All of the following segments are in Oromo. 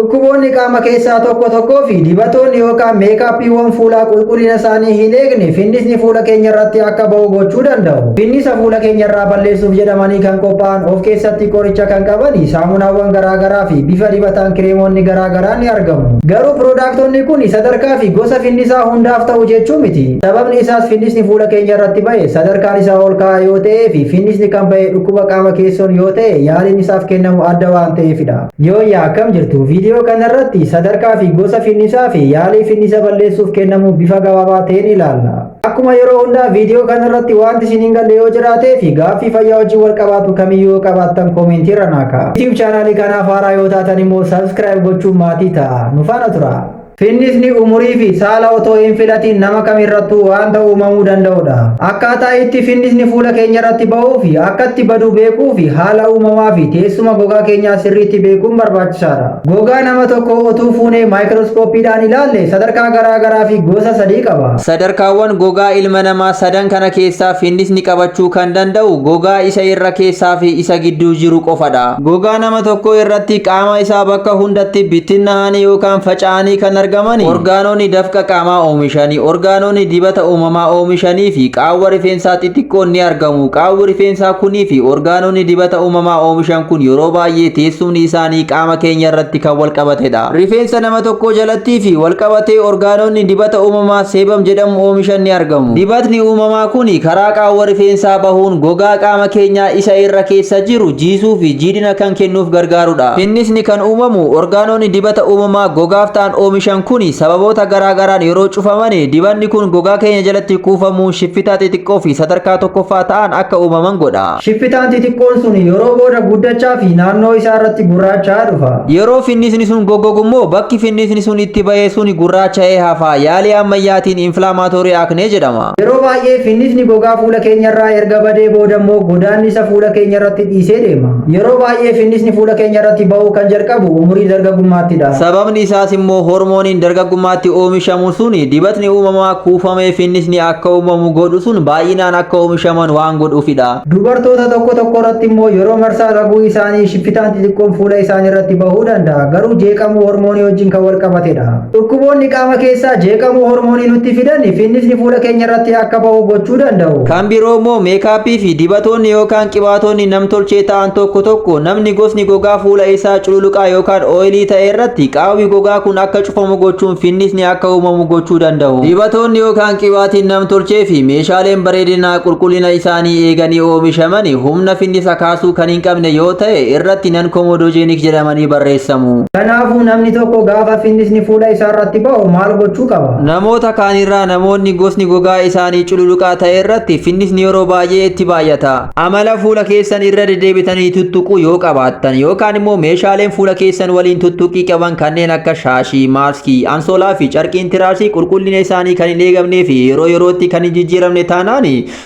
Dhukkuboonni qaama keessaa tokko tokkoo fi dibatoonni yookaan meekaappiiwwan fuulaa qulqullina isaanii hin eegne finnisni fuula keenya irratti akka ba'u gochuu danda'u. Finnisa fuula keenya irraa balleessuuf jedhamanii kan qophaa'an of keessatti qoricha kan qaban saamunaawwan garaagaraa fi bifa dibataan kireemonni garaagaraa ni argamu. Garuu piroodaktonni kun sadarkaa fi gosa finnisaa hundaaf ta'u jechuu miti. Sababni isaas finnisni fuula keenya irratti ba'e sadarkaan isaa ol ka'aa yoo ta'ee fi finnisni kan ba'e dhukkuba qaama keessoon yoo ta'e yaaliin isaaf kennamu adda waan ta'eefidha. Yooyyaa, akkam jirtu? Viidiyoo kanarratti sadarkaa fi gosa finnisaa fi yaalii finnisa balleessuuf kennamu bifa gabaabaa ta'een ilaalla. Akkuma yeroo hundaa viidiyoo kanarratti wanti isin hin galle yoo jiraatee fi gaaffii fayyaa wajjin wal qabaatu kamiyyuu yoo qabaattan koomentii irra naa ka'a. YouTube chaanaalii kanaaf haaraa yoo taatan immoo subscribe gochuun maatii ta'a. Nu faana tura. Finnisni umurii fi saala otoo hin filatiin nama kamirrattuu waanta uumamuu danda'udha. Akkaataa itti finnisni fuula keenya irratti ba'uu fi akka itti badu beekuu fi haala uumamaa fi teessuma gogaa keenyaa sirriitti beekuun barbaachisaadha. Gogaa nama tokko otuu fuunee maayikirooskooppiidhaan ilaalle sadarkaa garaa garaa fi gosa sadii qaba. Sadarkaawwan gogaa ilma namaa sadan kana keessaa finnisni qabachuu kan danda'u gogaa isa irra keessaa fi isa gidduu jiru qofadha. Gogaa nama tokko irratti qaama isaa bakka hundatti bittinnaa'anii yookaan faca'anii kan argaman orgaanonni dafqa qaamaa oomishanii, orgaanonni dibata uumamaa oomishanii fi qaawwa rifeensaa xixiqqoon ni argamu. Qaawwi rifeensaa kunii fi orgaanonni dibata uumamaa oomishan kun yeroo baay'ee teessumni isaanii qaama keenya irratti kan wal qabatedha. Rifeensa nama tokkoo jalattii fi wal qabatee orgaanonni dibata uumamaa sebum jedhamu oomishan ni argamu. Dibatni uumamaa kun karaa qaawwa rifeensaa bahuun gogaa qaama keenyaa isa irra keessa jiru jiisuu fi jiidhina kan kennuuf gargaarudha. Finnisni kan uumamu orgaanonni dibata uumamaa gogaaf ta'an oomishan kun sababoota garaa garaan yeroo cufaman dibanni kun gogaa keenya jalatti kuufamuun shiffitaa xixiqqoo fi sadarkaa tokkoffaa ta'an akka uumaman godha. Shiffitaan xixiqqoon sun yeroo booda guddachaa fi naannoo isaa irratti gurraachaa dhufa. Yeroo finnisni sun goggogu immoo bakki finnisni sun itti bahee sun gurraacha'ee hafa. Yaalii ammayyaatiin inflammatory acne jedhama. Yeroo baay'ee finnisni gogaa fuula keenya irraa erga badee booda immoo godaannisa fuula keenya irratti dhiisee deema. Yeroo baay'ee finnisni fuula keenya irratti ba'uu kan jalqabu umurii dargaggummaаттidha. Sababni isaas immoo hormooniin dargaggummaatti oomishamu sun dibatni uumamaa kuufamee finnisni akka uumamu godhu sun baay'inaan akka oomishaman waan godhuufidha. Dubartoota tokko tokko irratti immoo yeroo marsaa laguu isaanii shiffitaan xixiqqoon fuula isaanii irratti bahuu danda'a. Garuu jeeqamuu hormoonii wajjin kan wal qabatedha. Dhukkuboonni qaama keessaa jeeqamuu hormoonii nutti fidan finnisni fuula keenya irratti akka bahu gochuu danda'u. Kan biroo immoo meekaappii fi dibatoonni yookaan qibaatonni namtolchee ta'an tokko tokko namni gosni gogaa fuula isaa cululuqaa yookaan oily ta'e irratti qaawwi gogaa kun akka cufamu gochuun finnisni akka uumamu gochuu danda'u. Dibatoonni yookaan qibaatiin namtolchee fi meeshaaleen bareedinaa qulqullina isaanii eeganii oomishaman humna finnisa kaasuu kan hin qabne yoo ta'e irratti non comedogenic jedhamanii barreessamu. Kanaafuu namni tokko gaafa finnisni fuula isaa irratti ba'u maal gochuu qaba? Namoota kaanirraa namoonni gosni gogaa isaanii cululuqaa ta'e irratti finnisni yeroo baay'ee itti baay'ata. Amala fuula keessan irra deddeebitanii tuttuquu yoo qabaattan yookaan immoo meeshaaleen fuula keessan waliin tuttuqii qaban kanneen akka shaashii, maaskii, ansoolaa fi carqiin tiraasii qulqullina isaanii kan hin eegamnee fi yeroo yerootti kan hin jijjiiramne taanaan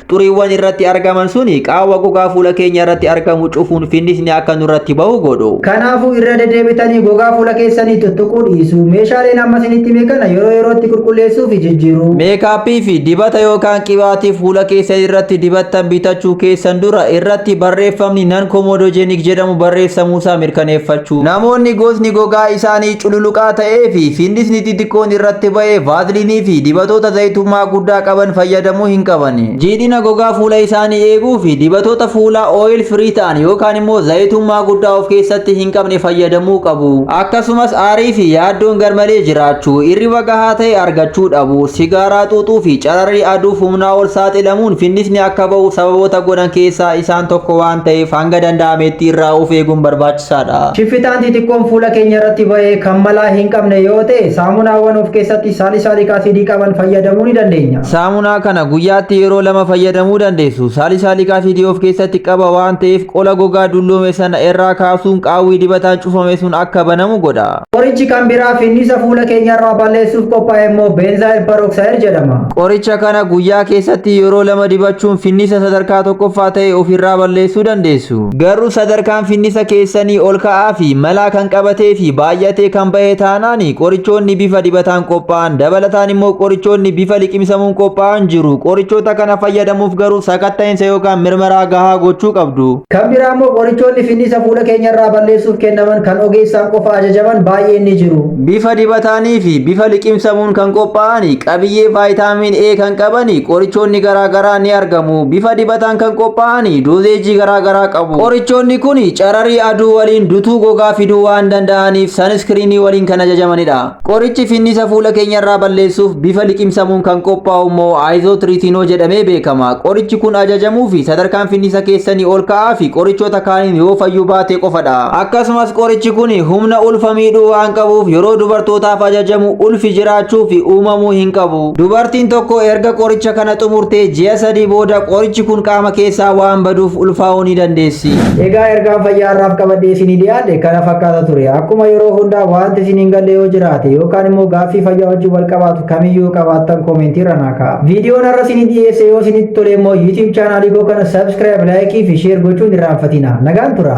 xuriiwwan irratti argaman suni qaawwa gogaa fuula keenya irratti argamu cufuun finnisni akka nurratti bahu godhu. Kanaafuu irra deddeebitanii gogaa fuula keessanii tuttuquu dhiisu. Meeshaaleen amma isinitti hime kana yeroo yerootti qulqulleessuu fi jijjiiruu. Meekaappii fi dibata yookaan qibaatii fuula keessan irratti dibattan bitachuu keessan dura irratti barreeffamni non comedogenic jedhamu barreeffamuusaa mirkaneeffachuu. Namoonni gosni gogaa isaanii cululuqaa ta'ee fi finnisni xixiqqoon irratti ba'e vaaziliinii fi dibatoota zayitummaa guddaa qaban fayyadamuu hin qaban. Jiidhina gogaa fuula isaanii eeguu fi dibatoota fuulaa oil free ta'an yookaan immoo zayitummaa guddaa of keessatti hin qabne fayyadamuu qabu. Akkasumas aarii fi yaaddoon garmalee jiraachuu, hirriba gahaa ta'e argachuu dhabu, sigaaraa xuuxuu fi cararrii aduuf humnaa ol saaxilamuun finnisni akka ba'u sababoota godhan keessaa isaan tokko waan ta'eef hanga danda'ametti irraa of eeguun barbaachisaadha. Shiffitaan xixiqqoon fuula keenya irratti ba'ee kan malaa hin qabne yoo ta'e saamunaawwan of keessatti salicylic acidii qaban fayyadamuu ni dandeenya. Saamunaa kana guyyaatti yeroo lama fayyadamuu dandeessu. Salicylic acidii of keessatti qaba waan ta'eef qola gogaa dulloome sana irraa kaasuun qaawwii dibataan cufame sun akka banamu godha. Qorichi kan biraa finnisa fuula keenya irraa balleessuuf qophaa'e immoo benzoyl peroxide jedhama. Qoricha kana guyyaa keessatti yeroo lama dibachuun finnisa sadarkaa tokkoffaa ta'e ofirraa balleessuu dandeessu. Garuu sadarkaan finnisa keessanii ol ka'aa fi malaa kan qabatee fi baay'atee kan bahe taanaan qoricha Qorichoonni bifa dibataan qophaa'an dabalataan immoo qorichoonni bifa liqimsamuun qophaa'an jiru. Qorichoota kana fayyadamuuf garuu sakatta'insa yookaan mirmaraa gahaa gochuu qabdu. Kan biraa immoo qorichoonni finnisa fuula keenyarraa balleessuuf kennaman kan ogeessaan qofa ajajaman baay'een ni jiru. Bifa dibataanii fi bifa liqimsamuun kan qophaa'an, qabiyyee vitamin A kan qaban qorichoonni garaagaraa ni argamu. Bifa dibataan kan qophaa'an doozeejii garaagaraa qabu. Qorichoonni kun cararii aduu waliin dutuu gogaa fiduu waan danda'aniif sunscreenii waliin kan ajajamanidha. Qorichi finnisa fuula keenyarraa balleessuuf bifa liqimsamuun kan qophaa'u immoo isotretinoin jedhamee beekama. Qorichi kun ajajamuu fi sadarkaan finnisa keessanii ol ka'aa fi qorichoota kaaniin yoo fayyuu baate qofadha. Akkasumas qorichi kun humna ulfa miidhuu waan qabuuf yeroo dubartootaaf ajajamu ulfi jiraachuu fi uumamuu hin qabu. Dubartiin tokko erga qoricha kana xumurtee ji'a 3 booda qorichi kun qaama keessaa waan baduuf ulfaa'uu ni dandeessi. Egaa ergaan fayyaa har'aaf qabadhee isinii dhiyaadhe kana fakkaata ture. Akkuma yeroo hundaa wanti isin hin galle yoo jiraate yookaan immoo gaaffii fayyaa wajjin wal qabaatu kamiyyuu qabaattan commentii irra naa kaa'a. Viidiyoon har'a isinii dhiyeesse yoo isinitti tole immoo YouTube channelii koo kana subscribe, likeii fi share gochuun irraanfatina. Nagaan tura.